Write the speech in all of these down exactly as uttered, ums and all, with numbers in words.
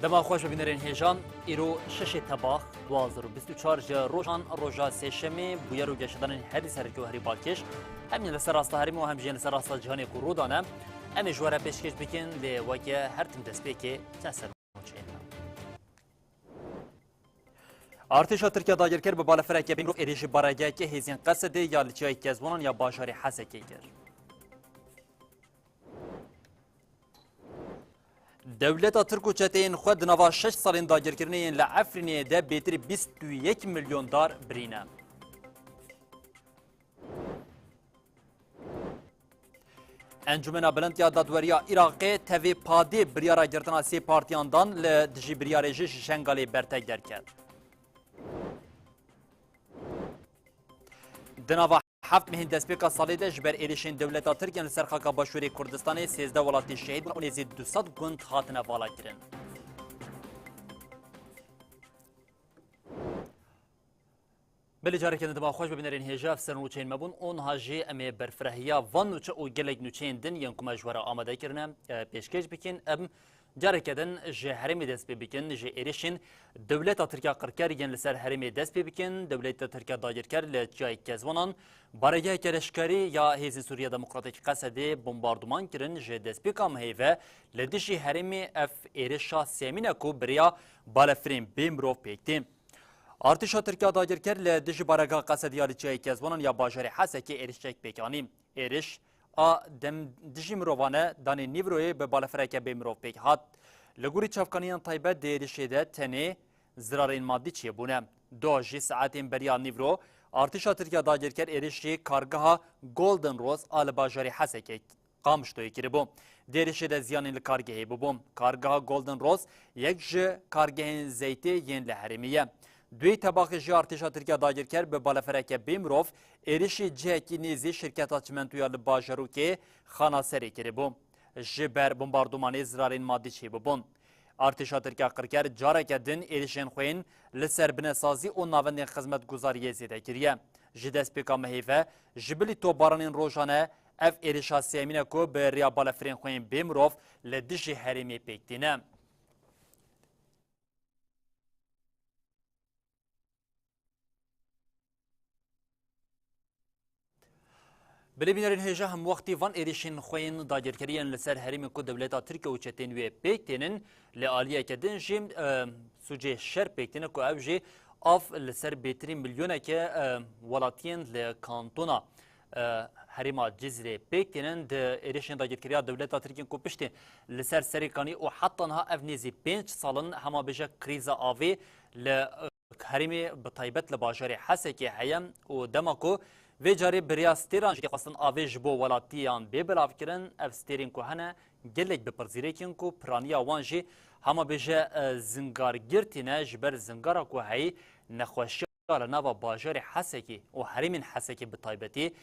Dema xweş be bînerên hêja, îro şeşê Tebax du hazar û bîst û çar ji rojan roja sêşemê bûyer û geşedanên herî sereke û herî balkêş, hem jî li ser rasta herêmê û hem jî li ser rasta cîhanê ku rû dane, em ê ji we re pêşkêş bikin, lê weke her tim destpêkê çend ser nûçeyên me. Artêşa Tirkiya dagirker bi balafireke bê mirov êrîşî baregeheke hêzên Qesedê ya li Çiyayê Kezwanan ya bajarê Hesekê kir. Dewleta Tirk û çeteyên xwe di nava şeş salên dagirkirinê yên li Efrînê de bêtir bîst û yek milyon dar birîne. Encûmena Bilind ya Dadweriya Iraqê tevê padê biryara girtina sê partiyan dan, li dijî biryarê jî ji Şengalê bertek derket. Di nava heft mehên destpêka salê de ji ber êrişên dewleta Tirk yên li ser xaka Başûrê Kurdistanê sêzdeh welatî şehîd bûn û nêzî du sed gund hatine valakirin. Belê, careke din dema xweş be bînerên hêja, ev ser nûçeyên me bûn û niha jî em ê berfirehiya van nûçe û gelek nûçeyên din yên ku me ji we re amade kirine, e, pêşkêş bikin. Em careke din ji herêmê dest pê bikin, ji êrişên dewleta Tirkiya qirker yên li ser herêmê dest pê bikin. Dewleta Tirkiya dagirker li Çiyayê Kezwanan baregeheke leşkerî ya Hêzên Sûriya Demokratîk Qesedê bombarduman kirin. Ji destpêka mehê ve li dijî herêmê ev êrişa sêyemîn e ku bi rêya balefirên bê mirov pêk tê. Artêşa Tirkiya dagirker li dijî baregeha Qesedê ya li Çiyayê Kezwanan ya bajarê Hesekê êrişek pêk anî. Êriş a dem dijî mirovan e, danê nîvroyê bi balafireke bê mirov pêk hat. Li gorî çavkaniyan taybet di êrişê de tenê zirarên madî çêbûne. Doh jî saetên beriya nîvro, artêşa Tirkiya dagirker êrişî kargeha Golden Rose a li bajarê Hesekê Qamişloyê kiribû. Di êrişê de ziyanên li kargehê bûbû. Kargeha Golden Rose yek ji kargehên zeytê yên li herêmê ye. Duê Tebaxê jî artêşa Tirkiya dagirker bi balafireke bê mirov êrişî cihekî nêzî şirketa çimentoya li bajarokê Xanaserê kiribû. Ji ber bombardumanê zirarên madî çêbûbûn. Artêşa Tirkiya qirker careke din êrişên xwe yên li ser binesazî û navendên xizmetguzariyê zêde kiriye. Ji destpêka mehê ve ji bilî topbaranên rojane ev êrişa sêyemîn e ku bi rêya balafirên xwe yên bê mirov li dijî herêmê pêk tîne. Belê bînerên hêja, hemwextî van êrîşên xwe yên dagirkerî yên li ser herêmê ku dewleta Tirkiye û çetên wê pêk tênin, li aliyeke din jî, e, sûcê şer pêk têne ku ev jî av li ser bêtirî milyoneke, e, welatiyên li kantona, e, herêma Cizîrê pêk tênin. Di êrîşên dagirkeriya dewleta Tirkiye ku piştî li ser Serêkanî û heta niha ev nêzî pênc sal in, hema bêje krîza avê li, e, herêmê bi taybet li bajarê Hesekê heye û dema ku vê carê bi rêya stêran jî tê xwestin avê ji bo welatiyan bê belavkirin, ev stêrên ku hene gelek bi pirzîrek in ku piraniya wan jî hema bêje, e, zingargirtî ne, ji ber zingara ku heyî nexweşiya li nava bajarê Hesekê û herêmên Hesekê bi taybetî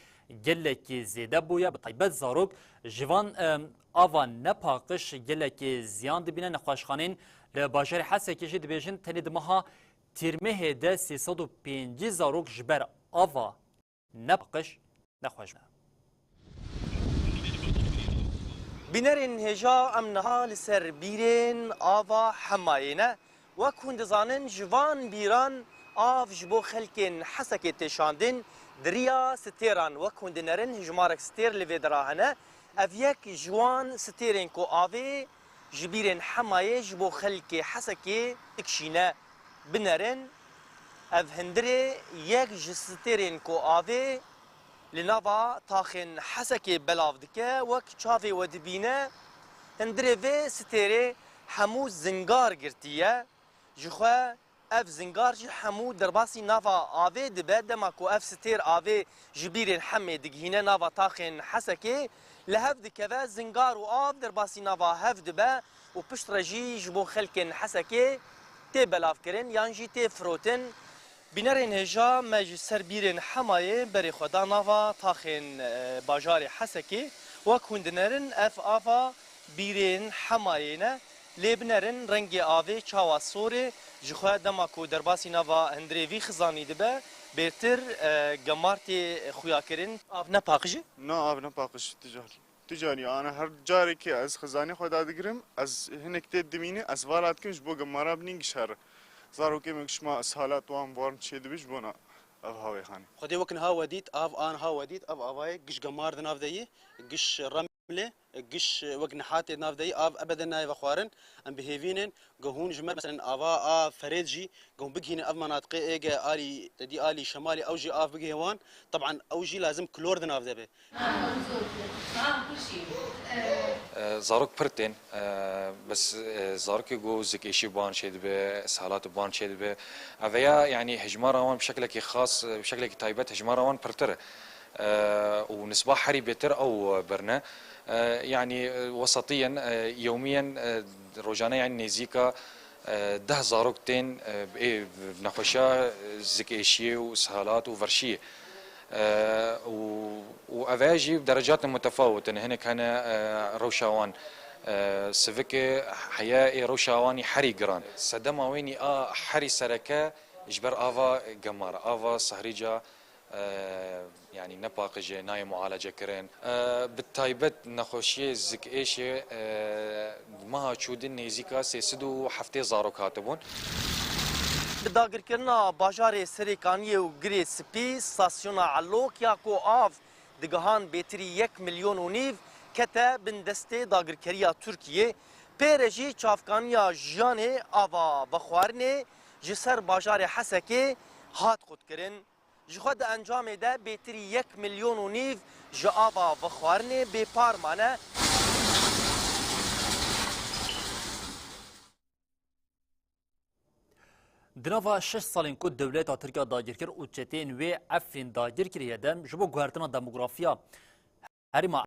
gelekî zêde bûye, bi taybet zarok ji van, e, ava nepaqij gelekî ziyan dibîne. Nexweşxanên li bajarê Hesekê jî dibêjin tenê di meha Tîrmehê de sê sed û pêncî zarok ji ber ava nepaqij nexweş bûne. Bînerên hêja, em niha li ser bîrên ava Hemayê ne. Wek hûn dizanin, ji van bîran av ji bo xelkên Hesekê tê şandin, di riya stêran. Wek hûn dinerin, hejmarek stêr li vê dera hene. Ev yek ji wan stêrên ku avê ji bîrên Hemayê ji bo xelkê Hesekê dikişîne. Binerin, ev hundirê yek ji stêrên ku avê li nava taxên Hesekê belav dike, wek çavê we dibîne, hundirê vê stêrê hemû zingar girtiye. Ji xwe ev zingar jî hemû derbasî nava avê dibe, dema ku ev stêr avê ji bîrên Hemê digihîne nava taxên Hesekê, li hev dikeve, zingar û av derbasî nava hev dibe û piştre jî ji bo xelkên Hesekê tê belavkirin yan jî tê firotin. Bînerên hêja, me ji ser bîrên Hemayê berê xwe da nava taxên, e, bajarê Hesekê. Wek hûn dinerin, ev ava bîrên Hemayê ne. Lê binerin, rengê avê çawa sor e, ji xwe dema ku derbasî nava hundirê vî xizanî dibe, bêtir, e, gemar tê xuyakirin. Av ne paqij e? Na, av ne paqij, tu car. Carî, ana her carekê ez xizanê xwe dadigirim, ez hinek tê dimîne, ez vala dikim ji bo gemara binîn giş here. Zarokê me giş ma ishalat wan warn çêdibe ji bona ev havê xanê. Xwedê wek niha we dît, av a niha we dît, ev avayê giş gemar di nav de yî, giş Remlê, giş wek niha tê di nav de yî, av ebeden nayê vexwarin. Em bi hêvî nin ku hûn ji me, meselen, ava a Ferêd jî, ku hûn bigihînin ev menatiqê êge alî, te dî alî şemalê ew jî av bigihê wan. Teban ew jî lazim klor di nav de be. E, zarok pir tên, e, bes, e, zarokê ku zikêşî ban çêdibe, ishalat ban çêdibe. Eveya, yanî hejmara wan bi şeklekî xas, bi şeklekî taybet hejmara wan pirtir e. E, û nisba herî bêtir ew birine. E, yanî, e, wesetiyen, e, yewmiyen, e, rojane, yanî nêzîka, e, deh zarok tên, e, ê nexweşiya, e, zikêşiyê û ishalat û verşiyê. E, û, û eve jî bi derecatin mutefawit in, hinek hene, e, rewşa wan, e, sivik e, heye ê rewşa wan î herî giran. Sedema wênî a herî sereke ji ber ava gemar, ava Sehrîca, e, yanî nepaqij e, nayê mualece kirin. E, bi taybet nexweşiyê zikêşê, e, meha çûdin nêzîka sê sed û heftê zarok hatibûn. Bi dagirkirina bajarê Serêkaniyê û Girê Spî, stasyona Elok ya ku av digihan bêtirî yek milyon û nîv kete bin destê dagirkeriya Tirkiyê. Pê re jî çavkaniya jiyanê ava vexwarinê ji ser bajarê Hesekê hat qutkirin. Ji xwe di encamê de bêtirî yek milyon û nîv ji ava vexwarinê bêpar mane. Di nava şeş salên ku dewleta Tirk ya dagirker û çeteyên wê Efrîn dagir kiriye de, ji bo guhertina demografiya herêma